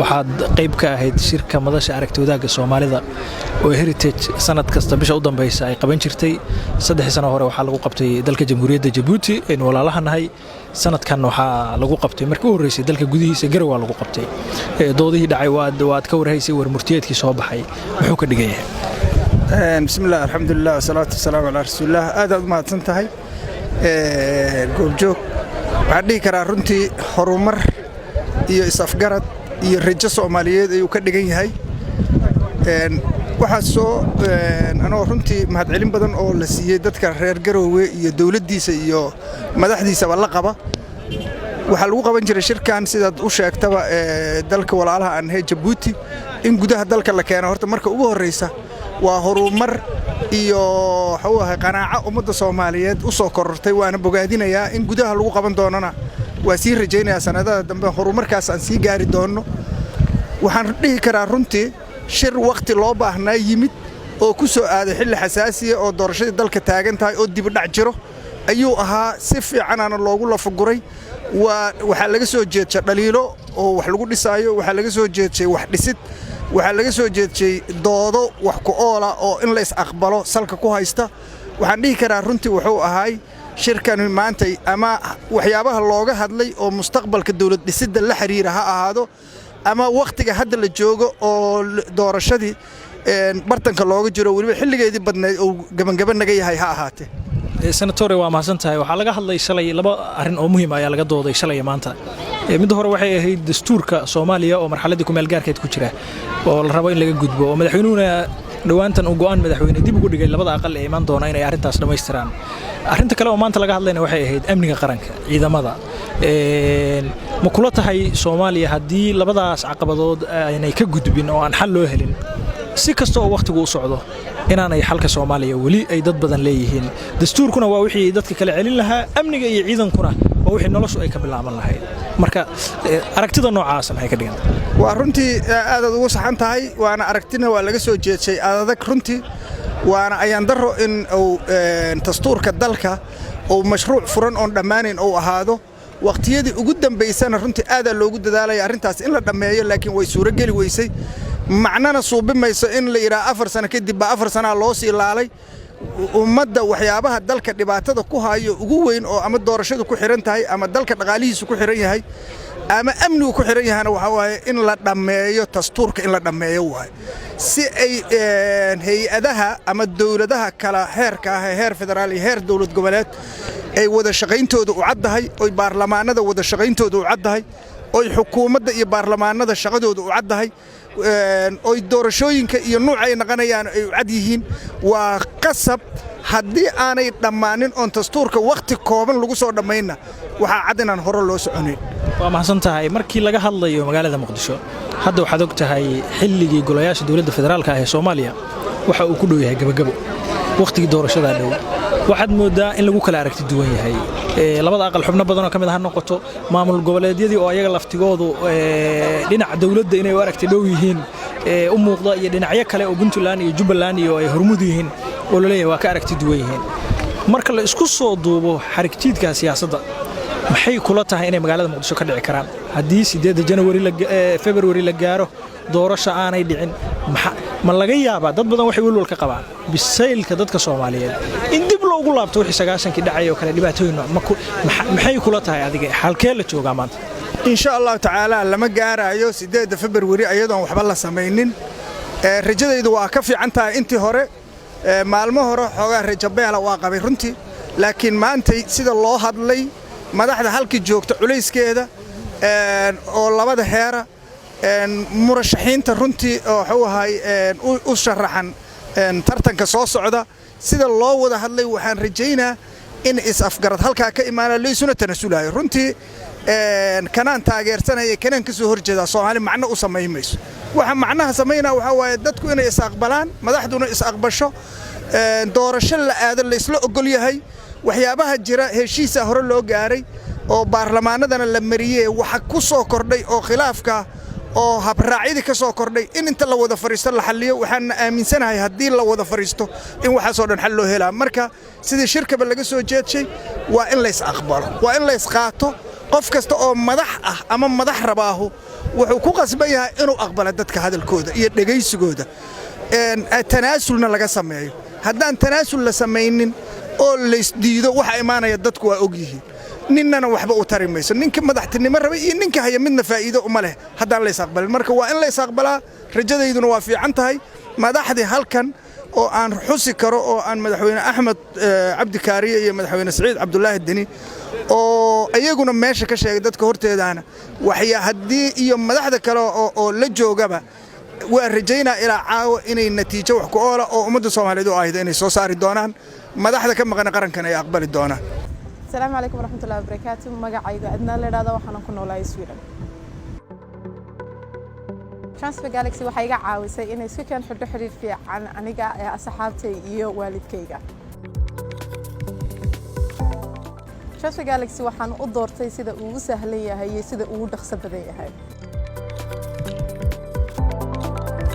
Waxaad qayb ka ahayd shirka Madasha Aragti Wadaagga Soomaalida oo Heritage sanad kasta bisha u dambaysa ay qaban jirtay. 3dii sano hore waxaa lagu qabtay dalka Jamhuuriyadda Jabuuti aynu walaalaha nahay. Sanadkan waxaa lagu qabtay markii u horreysay dalka gudihiisa, Garowe lagu qabtay. Doodihii dhacay waad ka warhaysay. Warmurtiyeedkii soo baxay muxuu ka dhigan yahay? Bismillaah, alxamdulilah, wasalaatu wasalaamu calaa rasuulilah. Aad aad u mahadsan tahay, Goobjoog. Waxaan dhihi karaa runtii horumar iyo is-afgarad iyo rajo Soomaaliyeed ayuu ka dhigan yahay. Waxaa soo anoo runtii mahadcelin badan oo la siiyey dadka reer Garoowe iyo dowladdiisa iyo madaxdiisaba la qaba. Waxaa lagu qaban jiray shirkan, sidaad u sheegtaba, dalka walaalaha aan ahay, Jabuuti. In gudaha dalka la keeno horta marka ugu horraysa waa horumar iyo waxuu ahay qanaaco ummadda Soomaaliyeed u soo korortay, waana bogaadinayaa. In gudaha lagu qaban doonana waa sii rajaynayaa, sanadada dambe horumarkaas aan sii gaari doonno. Waxaan dhihi karaa runtii shir wakhti loo baahnaa yimid oo ku soo aaday xilli xasaasiya oo doorashadii dalka taagan tahay oo dibudhac jiro ayuu ahaa. Si fiicanaana loogu lafaguray. Waa waxaa laga soo jeedshay dhaliilo oo wax lagu dhisaayo, waxaa laga soo jeedshay wax dhisid, waxaa laga soo jeedshay doodo wax ku oola oo in la is aqbalo salka ku haysta. Waxaan dhihi karaa runtii wuxuu ahaay shirkani maantay ama waxyaabaha looga hadlay oo mustaqbalka dowlad dhisidda la xiriira ha ahaado ama wakhtiga hadda la joogo oo doorashadii bartanka looga jiro, weliba xilligeedii badnayd oo gabangaba naga yahay ha ahaatee. Senatore, waa mahadsan tahay. Waxaa laga hadlay shalay laba arrin oo muhiim ayaa laga dooday shalay maanta. Midda hore waxay ahayd dastuurka Soomaaliya oo marxaladdii kumeel gaarkeed ku jira oo la rabo in laga gudbo, oo madaxweynuhuna dhowaantan uu go'aan madaxweyne dib ugu dhigay labada aqal ee imaan doona inay arrintaas dhammaystiraan. Arrinta kale oo maanta laga hadlayna waxay ahayd amniga qaranka, ciidamada. Ma kula tahay Soomaaliya haddii labadaas caqabadood aynay ka gudbin oo aan xal loo helin, si kasta oo wakhtigu u socdo, inaanay xalka Soomaaliya weli ay dad badan leeyihiin? Dastuurkuna waa wixii dadka kala celin lahaa, amniga iyo ciidankuna waa wixii noloshu ay ka bilaaban lahayd. Marka aragtida noocaasa maxay ka dhiganta? Waa runtii aadaad ugu saxan tahay, waana aragtina waa laga soo jeedshay adag runtii, waana ayaan daro in uu dastuurka dalka uu mashruuc furan oon dhammaanayn uu ahaado. Waqtiyadii ugu dambaysana runtii aadaa loogu dadaalaya arrintaas in la dhammeeyo, laakiin way suurogeli weysay. Macnana suubi mayso in la yidhaha 4 sano kadib baa 4 sanaa loo sii laalay. Ummadda waxyaabaha dalka dhibaatada ku hayo ugu weyn oo ama doorashadu ku xidhan tahay ama dalka dhaqaalihiisu ku xidhan yahay ama amnigu ku xidhan yahana waxaa waaye in la dhammeeyo dastuurka, in la dhammeeyo waaye, si ay hay-adaha ama dowladaha kala heerka ah ee heer federaal iyo heer dowlad goboleed ay wada shaqayntooda u caddahay, oy baarlamaanada wada shaqayntooda u caddahay, oy xukuumadda iyo baarlamaanada shaqadooda u caddahay, oy doorashooyinka iyo nuuc ay naqanayaan ay u cad yihiin. Waa qasab. Haddii aanay dhammaanin oon dastuurka wakhti kooban lagu soo dhammaynna, waxaa cad inaan hore loo soconayn. Waa mahadsan tahay. Markii laga hadlayo magaalada Muqdisho hadda, waxaad og tahay xilligii golayaasha dowladda federaalka ah ee Soomaaliya waxa uu ku dhow yahay gabagabo, wakhtigii doorashadaa dhow. Waxaad mooddaa in lagu kala aragti duwan yahay labada aqal, xubno badan oo ka mid ah ha noqoto, maamul goboleedyadii oo ayaga laftigoodu dhinaca dowladda inay u aragti dhow yihiin u muuqda, iyo dhinacyo kale oo Puntland iyo Jubbaland iyo ay hormud yihiin oo laleeyahay waa ka aragti duwan yihiin. Marka la isku soo duubo xarigjiidka siyaasadda, maxay kula tahay inay magaalada Muqdisho ka dhici karaan haddii 8-da Janawari, February la gaaro, doorasho aanay dhicin? Ma laga yaabaa? Dad badan waxay welwal ka qabaan bisaylka dadka Soomaaliyeed in dib loogu laabto wixii 90-kii dhacay oo kale, dhibaatooyin nooc. Maxay kula tahay adiga? Halkee la joogaa maanta? Insha Allahu tacaala lama gaaraayo 8-da February ayadoon waxba la samaynin. Rajadaydu waa ka fiican tahay intii hore. Maalmo hore xoogaa rajabeela waa qabay runtii, laakiin maantay sida loo hadlay, madaxda halkii joogta culayskeeda oo labada heera, murashaxiinta runtii oo waxuu ahay u sharaxan tartanka soo socda, sida loo wada hadlay, waxaan rajaynaa in is-afgarad halkaa ka imaana, laysuna tanasulayo runtii. Kanaan taageersanaya, kanaan ka soo horjeedaa, Soomaali macno u samayn mayso. Waxa macnaha samaynaa waxaa waaye dadku inay is-aqbalaan, madaxduna is-aqbasho, doorasho la aado, la isla ogol yahay. Waxyaabaha jira heshiisa hore loo gaaray oo baarlamaanadana la mariyee, waxa ku soo kordhay oo khilaafka oo habraacyadii ka soo kordhay in inta la wada fadhiisto la xalliyo. Waxaana aaminsanahay haddii la wada fadhiisto in waxaasoo dhan xal loo helaa. Marka sidii shirkaba laga soo jeedshay, waa in lays aqbalo, waa in lays qaato. Qof kasta oo madax ah ama madax rabaahu wuxuu ku qasban yahay inuu aqbalo dadka hadalkooda iyo dhegaysigooda, tanaasulna laga sameeyo. Haddaan tanaasul la samaynin oo laysdiido, waxa imaanaya dadku waa og yihiin. Ninnana waxba u tari mayso. Ninka madaxtinimo rabay iyo ninka haya midna faa'iido uma leh haddaan lays aqbalin. Marka waa in lays aqbalaa. Rajadayduna waa fiican tahay. Madaxdii halkan oo aan xusi karo, oo aan Madaxweyne Axmed Cabdi Kaariye iyo Madaxweyne Saciid Cabdulaahi Deni, oo iyaguna meesha ka sheegay dadka horteedaana waxya haddii iyo madaxda kale oo la joogaba, waa rajaynaa ilaa caawa inay natiijo wax ku oola oo ummadda Soomaaliyeed u ahaydo inay soo saari doonaan. Madaxda ka maqan qarankan ay aqbali doonaan. Asalaamu calaykum waraxmatullahi wabarakaatu. Magacayga Adnaa la idhahda, waxaanan ku noolahay Sweden. Transfer Galaxy waxay iga caawisay inay isku keen xidho xidhiir fiican aniga ee asxaabtay iyo waalidkayga. Transfer Galaxy waxaan u doortay sida uu u sahlan yahay iyo sida uu u dhaqso badan yahay.